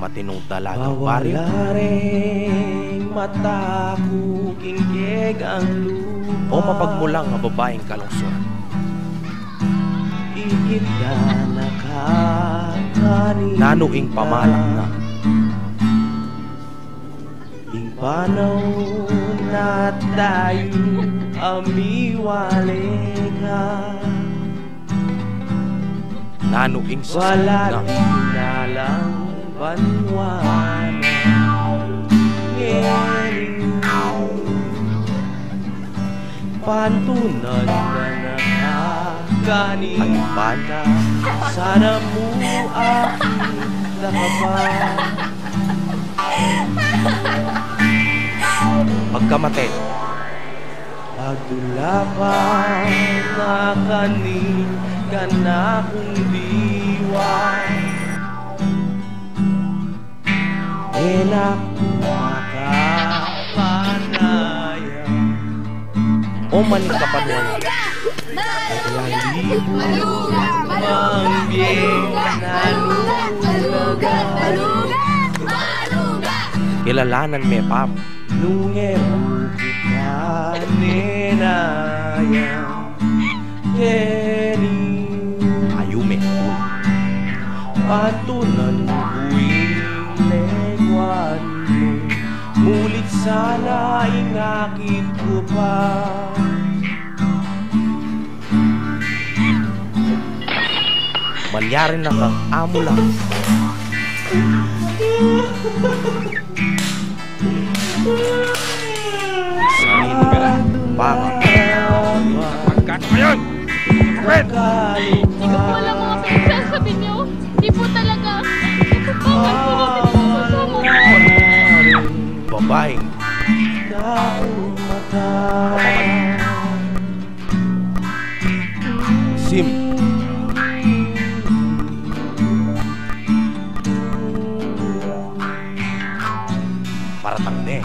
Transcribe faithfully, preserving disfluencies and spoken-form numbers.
Pati nung dalagang baryo. Mawala ring mata ku king kegang lupa. O mapagmulang a babaing kalungsuran. Ikit da na ka kanita. Nanu ing pamalak na? Ing panaun na tayu a miwale ka. Nanu ing sasabi na? Wala di na lang banwa na ngeni. Pantunan na na ka kanita. Sana mu akit da ka pa. Pagkamate. Pagdulapan na kani kanakung diwa. E na ku makapanaya. O man ing kapanwa na. Kilalanan me pa. Nung e mu ku kanenaya keni. Ayume. Pantunan ku ing lengguan mu. Mulit sana ing akit ku pa. Malyari na kang amula. Pangkat ngayon! Friend! Hindi ko po alam mga pinagsasabi niyo. Hindi po talaga. Hindi po po alam po kami ng mga kasama ko. Babaeng. Sim. Paratang ne.